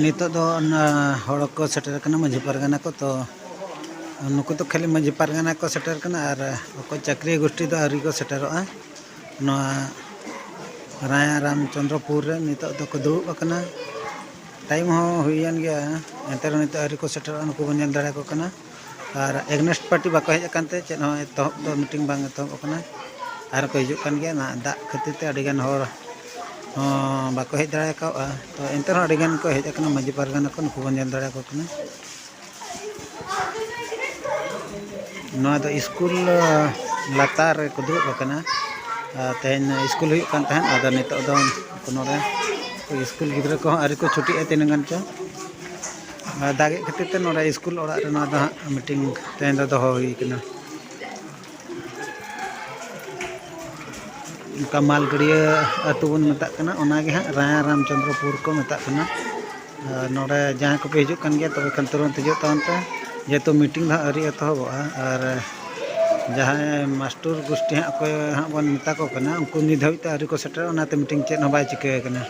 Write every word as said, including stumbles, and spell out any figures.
ᱱᱤᱛᱚᱜ ᱫᱚ ᱚᱱᱟ ᱦᱚᱲ ᱠᱚ ᱥᱮᱴᱮᱨ ᱟᱠᱟᱱᱟ, ᱢᱟᱹᱡᱷᱤ ᱯᱟᱨᱜᱟᱱᱟ ᱠᱚ᱾ ᱛᱚ ᱱᱩᱠᱩ ᱫᱚ ᱠᱷᱟᱹᱞᱤ ᱢᱟᱹᱡᱷᱤ ᱯᱟᱨᱜᱟᱱᱟ ᱠᱚ ᱥᱮᱴᱮᱨ ᱟᱠᱟᱱᱟ, ᱟᱨ ᱚᱠᱚᱭ ᱪᱟᱹᱠᱨᱤᱭᱟᱹ ᱜᱳᱥᱴᱤ ᱫᱚ ᱟᱹᱣᱨᱤ ᱠᱚ ᱥᱮᱴᱮᱨᱚᱜᱼᱟ᱾ ᱱᱚᱣᱟ ᱨᱟᱭᱟ ᱨᱟᱢᱪᱚᱸᱫᱽᱨᱚᱯᱩᱨ ᱨᱮ ᱱᱤᱛᱚᱜ ᱫᱚᱠᱚ ᱫᱩᱲᱩᱵ ᱟᱠᱟᱱᱟ᱾ ᱴᱟᱭᱤᱢ ᱦᱚᱸ ᱦᱩᱭᱮᱱ ᱜᱮᱭᱟ, ᱮᱱᱛᱮ ᱨᱮᱦᱚᱸ ᱱᱤᱛᱚᱜ ᱟᱹᱣᱨᱤ ᱠᱚ ᱥᱮᱴᱮᱨᱚᱜᱼᱟ᱾ ᱱᱩᱠᱩ ᱵᱚᱱ ᱧᱮᱞ ᱫᱟᱲᱮᱭᱟᱠᱚ ᱠᱟᱱᱟ᱾ ᱟᱨ ᱮᱜᱽᱱᱮᱥᱴ ᱯᱟᱨᱴᱤ ᱵᱟᱠᱚ ᱦᱮᱡ ᱟᱠᱟᱱ ᱛᱮ ᱪᱮᱫ ᱦᱚᱸ ᱮᱛᱚᱦᱚᱵ ᱫᱚ ᱢᱤᱴᱤᱝ ᱵᱟᱝ ᱮᱛᱚᱦᱚᱵ ᱟᱠᱟᱱᱟ᱾ ᱟᱨ ᱠᱚ ᱦᱤᱡᱩᱜ ᱠᱟᱱ ᱜᱮᱭᱟ᱾ ᱱᱚᱣᱟ ᱫᱟᱜ ᱠᱷᱟᱹᱛᱤᱨ ᱛᱮ ᱟᱹᱰᱤᱜᱟᱱ ᱦᱚᱲ ᱦᱚᱸ ᱵᱟᱠᱚ ᱦᱮᱡ ᱫᱟᱲᱮ ᱠᱟᱣᱜᱼᱟ᱾ ᱛᱚ ᱮᱱᱛᱮ ᱨᱮᱦᱚᱸ ᱟᱹᱰᱤᱜᱟᱱ ᱠᱚ ᱦᱮᱡ ᱟᱠᱟᱱᱟ, ᱢᱟᱹᱡᱷᱤ ᱯᱟᱨᱜᱟᱱᱟ ᱠᱚ, ᱱᱩᱠᱩ ᱵᱚᱱ ᱧᱮᱞ ᱫᱟᱲᱮᱭᱟᱠᱚ ᱠᱟᱱᱟ᱾ ᱱᱚᱣᱟ ᱫᱚ ᱥᱠᱩᱞ ᱞᱟᱛᱟᱨ ᱨᱮᱠᱚ ᱫᱩᱲᱩᱵ ᱟᱠᱟᱱᱟ᱾ ᱟᱨ ᱛᱮᱦᱮᱧ ᱥᱠᱩᱞ ᱦᱩᱭᱩᱜ ᱠᱟᱱ ᱛᱟᱦᱮᱸᱫ, ᱟᱫᱚ ᱱᱤᱛᱚᱜ ᱫᱚ ᱱᱚᱰᱮ ᱥᱠᱩᱞ ᱜᱤᱫᱽᱨᱟᱹ ᱠᱚᱦᱚᱸ ᱟᱹᱣᱨᱤ ᱠᱚ ᱪᱷᱩᱴᱤᱜᱼᱟ ᱛᱤᱱᱟᱹᱜ ᱜᱟᱱ ᱪᱚ᱾ ᱟᱨ ᱫᱟᱜᱮᱫ ᱠᱷᱟᱹᱛᱤᱨ ᱛᱮ ᱱᱚᱰᱮ ᱥᱠᱩᱞ ᱚᱲᱟᱜ ᱨᱮ ᱱᱚᱣᱟ ᱫᱚ ᱦᱟᱸᱜ ᱢᱤᱴᱤᱝ ᱛᱮᱦᱮᱧ ᱫᱚ ᱫᱚᱦᱚ ᱦᱩᱭ ᱠᱟᱱᱟ᱾ ᱚᱱᱠᱟ ᱢᱟᱞᱜᱟᱹᱲᱭᱟᱹ ᱟᱹᱛᱩ ᱵᱚᱱ ᱢᱮᱛᱟᱜ ᱠᱟᱱᱟ, ᱚᱱᱟᱜᱮ ᱦᱟᱸᱜ ᱨᱟᱭᱟ ᱨᱟᱢᱪᱚᱸᱫᱽᱨᱚᱯᱩᱨ ᱠᱚ ᱢᱮᱛᱟᱜ ᱠᱟᱱᱟ᱾ ᱟᱨ ᱱᱚᱰᱮ ᱡᱟᱦᱟᱸᱭ ᱠᱚᱯᱮ ᱦᱤᱡᱩᱜ ᱠᱟᱱ ᱜᱮᱭᱟ, ᱛᱚᱵᱮ ᱠᱷᱟᱱ ᱛᱩᱨᱟᱹᱱᱛ ᱦᱤᱡᱩᱜ ᱛᱟᱵᱚᱱ ᱯᱮ, ᱡᱮᱦᱮᱛᱩ ᱢᱤᱴᱤᱝ ᱫᱚ ᱦᱟᱸᱜ ᱟᱹᱣᱨᱤ ᱮᱛᱚᱦᱚᱵᱚᱜᱼᱟ᱾ ᱟᱨ ᱡᱟᱦᱟᱸᱭ ᱢᱟᱥᱴᱚᱨ ᱜᱩᱥᱴᱤ ᱦᱟᱸᱜ ᱚᱠᱚᱭ ᱦᱟᱸᱜ ᱵᱚᱱ ᱢᱮᱛᱟ ᱠᱚ ᱠᱟᱱᱟ, ᱩᱱᱠᱩ ᱱᱤᱛ ᱫᱷᱟᱹᱵᱤᱡ ᱛᱮ ᱟᱹᱣᱨᱤ ᱠᱚ ᱥᱮᱴᱮᱨᱚᱜᱼᱟ, ᱚᱱᱟᱛᱮ ᱢᱤᱴᱤᱝ ᱪᱮᱫ ᱦᱚᱸ ᱵᱟᱭ ᱪᱤᱠᱟᱹ ᱟᱠᱟᱱᱟ᱾